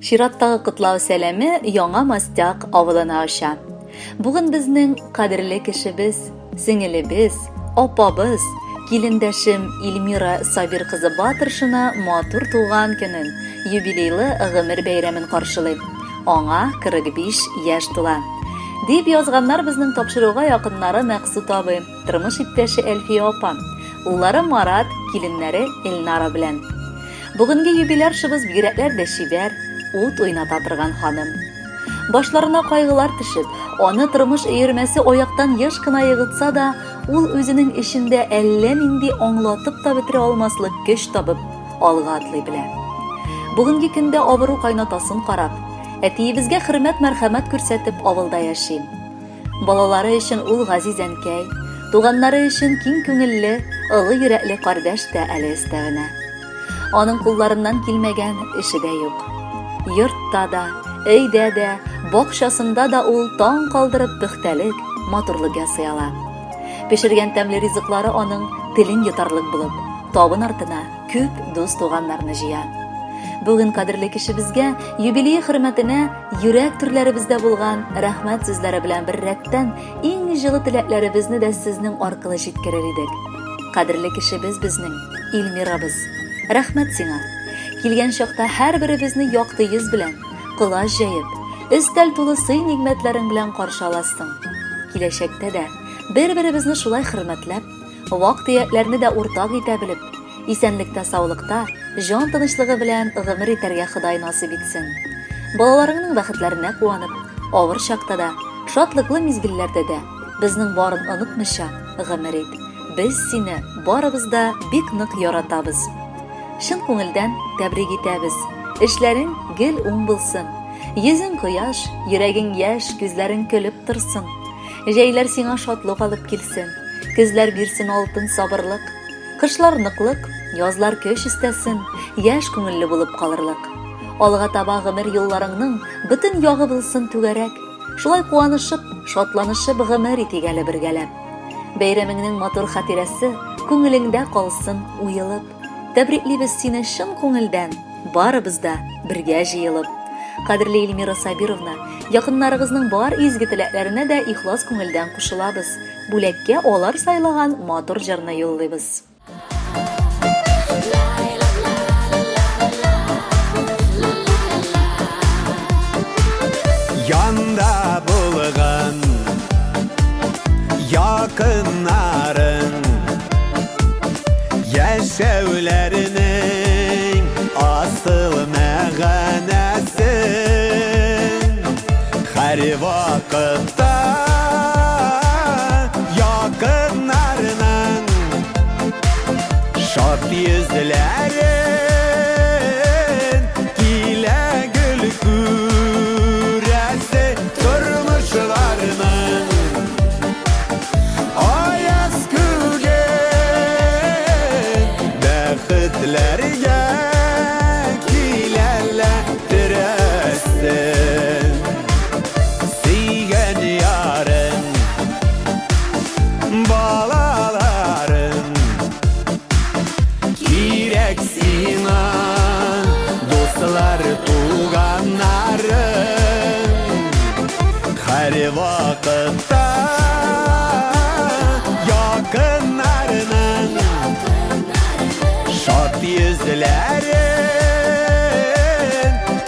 Чираттагы котлау сәламе Яңа Мастяк авылына оча. Бүген безнең кадерле кешебез, сеңелебез, апабыз, килендәшем Илмира Сабир кызы Батыршина матур туган көнен, юбилейлы гомер бәйрәмен каршылый. Аңа 45 яшь тула. Дип язганнар безнең тапшыруга якыннары Мәкъсут абый, тормыш иптәше Әлфия апа, уллары Марат, киленнәре Эльнара белән. Бүгенге юбиляршыбыз бигрәкләр дә чибәр, ут уйната торган ханым. Башларына кайгылар төшеп, аны тормыш өермәсе аяктан еш кына егытса да, ул үзенең эчендә әллә нинди аңлатып та бетерә алмаслык көч табып, алга атлый белә. Бүгенге көндә авыру кайнатасын карап, әтиебезгә хөрмәт-мәрхәмәт күрсәтеп авылда яши. Балалары өчен ул газиз әнкәй, туганнары өчен киң күңелле, олы йөрәкле кардәш тә әле өстәвенә. Аның кулларыннан килмәгән эше дә юк. Йортта да, өйдә дә, бакчасында да ул таң калдырып пөхтәлек, матурлык ясый ала. Пешергән тәмле ризыклары аның телен йотарлык булып, табын артына күп дус-туганнарны җыя. Бүген кадерле кешебезгә юбилее хөрмәтенә йөрәк түрләребездә булган рәхмәт сүзләре белән беррәттән иң җылы теләкләребезне дә сезнең аркылы җиткерер идек. Кадерле кешебез безнең, Илмирабыз. Рәхмәт сиңа. Килгән чакта һәрберебезне якты йөз белән, колач җәеп, өстәл тулы сый-нигъмәтләрең белән каршы аласың. Киләчәктә дә бер-беребезне шулай хөрмәтләп, Вак-төякләрне дә уртак итә белеп, исәнлектә-саулыкта, җан тынычлыгы белән гомер итәргә Ходай насыйп итсен. Балаларыңның бәхетләренә куанып, авыр чакта да, шатлыклы мизгелләрдә дә безнең барын онытмыйча гомер ит. Без сине барыбыз да бик нык яратабыз. Чын күңелдән тәбрик итәбез. Эшләрең гел уң булсын. Йөзең кояш, йөрәгең яшь, күзләрең көлеп торсын. Җәйләр сиңа шатлык алып килсен. Көзләр бирсен алтын сабырлык. Кышлар ныклык, язлар көч өстәсен, яшь күңелле булып калырлык. Алга таба гомер юлларыңның бөтен ягы булсын түгәрәк. Шулай куанышып, шатланышып гомер итик әле бергәләп. Бәйрәмеңнең матур хатирәсе күңелеңдә калсын уелып. Тәбриклибез сине чын күңелдән, барыбыз да бергә җыелып. Кадерле Эльмира Сабировна, якыннарыгызның бар изге теләкләренә дә ихлас күңелдән кушылабыз. Бүләккә алар сайлаган матур җырны юллыйбыз. Янда булган якыннарың Яшәүләренең асыл мәгънәсен Һәр вакытта якыннарының Шат йөзләрен килә гел күрәсе Тормышларының Аяз күген бәхетләргә киләләтерәсен. Сөйгән ярың, балаларың кирәк сиңа, дуслар, туганнарың. Һәрвакытта якыннарының шат йөзләрен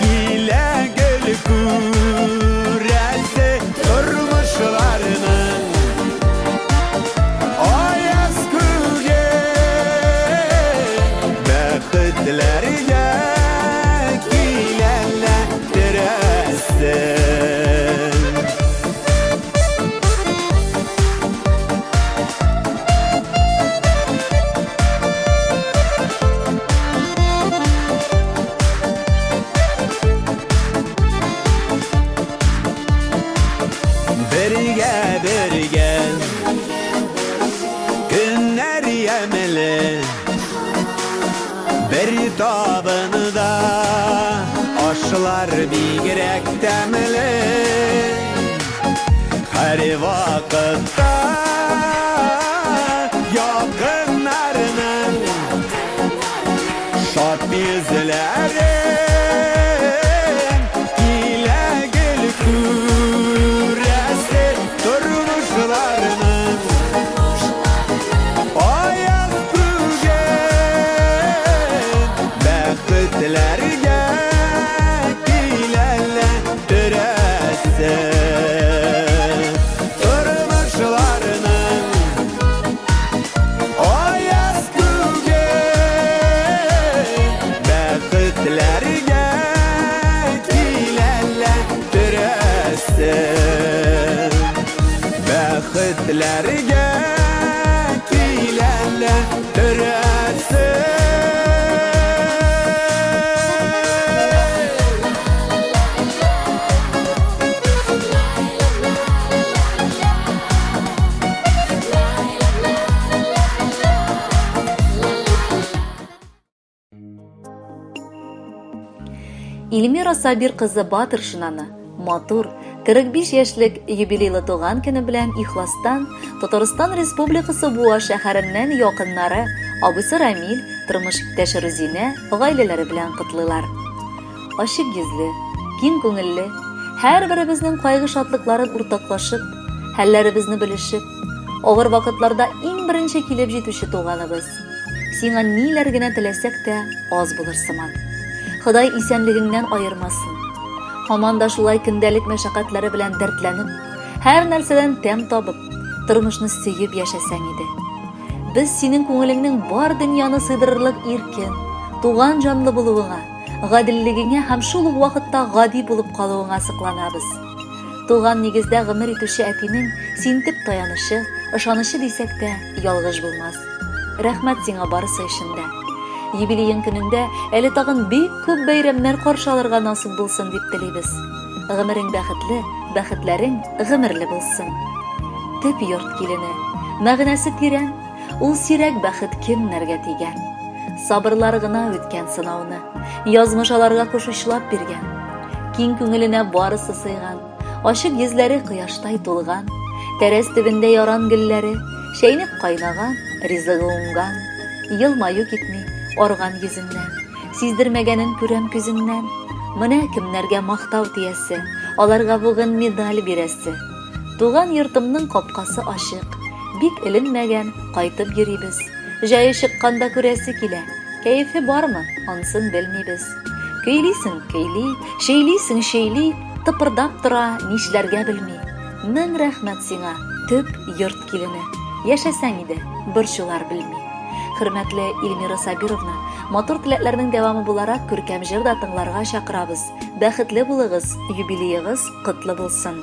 килә гел күрәсе тормышларының аяз күген бәхетләргә киләләтерәсе. Бергә бергә көннәр ямьле Бер табында ашлар бигрәк тәмле. Һәрвакытта якыннарның шат йөзләрен. Бәхетләргә киләләр төрәсе. Тормышларының аяз күге. Бәхетләргә киләләр төрәсе. Бәхетләргә киләләр төрәсе. Илмира Сабир кызы Батыршинаны матур 45 яшьлек юбилейлы туган көне белән ихластан Татарстан Республикасы Буа шәһәреннән якыннары, абыйсы Рамил, тормыш иптәше Рузинә гаиләләре белән котлыйлар. Ачык йөзле, киң күңелле, һәрберебезнең кайгы-шатлыкларын уртаклашып, хәлләребезне белешеп, авыр вакытларда иң беренче килеп җитүче туганыбыз. Сиңа ниләр генә теләсәк тә, аз булыр сыман. Ходай исәнлегеңнән аермасын. Һаман да шулай көндәлек мәшәкатьләре белән дәртләнеп, һәр нәрсәдән тәм табып, тормышны сөеп яшәсәң иде. Без синең күңелеңнең бар дөньяны сыйдырырлык иркен, туган җанлы булуыңа, гаделлегеңә һәм шул ук вакытта гади булып калуыңа сокланабыз. Туган нигездә гомер итүче әтинең син төп таянычы, ышанычы дисәк тә, ялгыш булмас. Рәхмәт сиңа барысы өчен дә. Юбилеең көнендә әле тагын бик күп бәйрәмнәр каршы алырга насыйп булсын дип телибез. Гомерең бәхетле, бәхетләрең гомерле булсын. Төп йорт килене. Мәгънәсе тирән, ул сирәк бәхет кемнәргә тигән. Сабырлар гына үткән сынауны, язмыш аларга кушучлап биргән. Киң күңеленә барысы сыйган, ачык йөзләре кояштай тулган, тәрәз төбендә яран гөлләре, чәйнек кайнаган, ризыгы уңган. Елмаю китми, арган йөзеннән, сиздермәгәнен күрәм күзеннән. Менә кемнәргә мактау тиясе, аларга бүген медаль бирәсе. Туган йортымның капкасы ачык, бик эленмәгән, кайтып йөрибез. Җае чыкканда күрәсе килә. Кәефе бармы, ансын белмибез. Көйлисең, көйли, чөйлисең, чөйли, тыпырдап тора, нишләргә белми. Мең рәхмәт сиңа, төп йорт килене. Яшәсәң иде, борчулар белми. Хөрмәтле Илмира Сабировна, матур теләкләрнең дәвамы буларак күркәм җыр да тыңларга чакырабыз. Бәхетле булыгыз, юбилеегыз котлы булсын.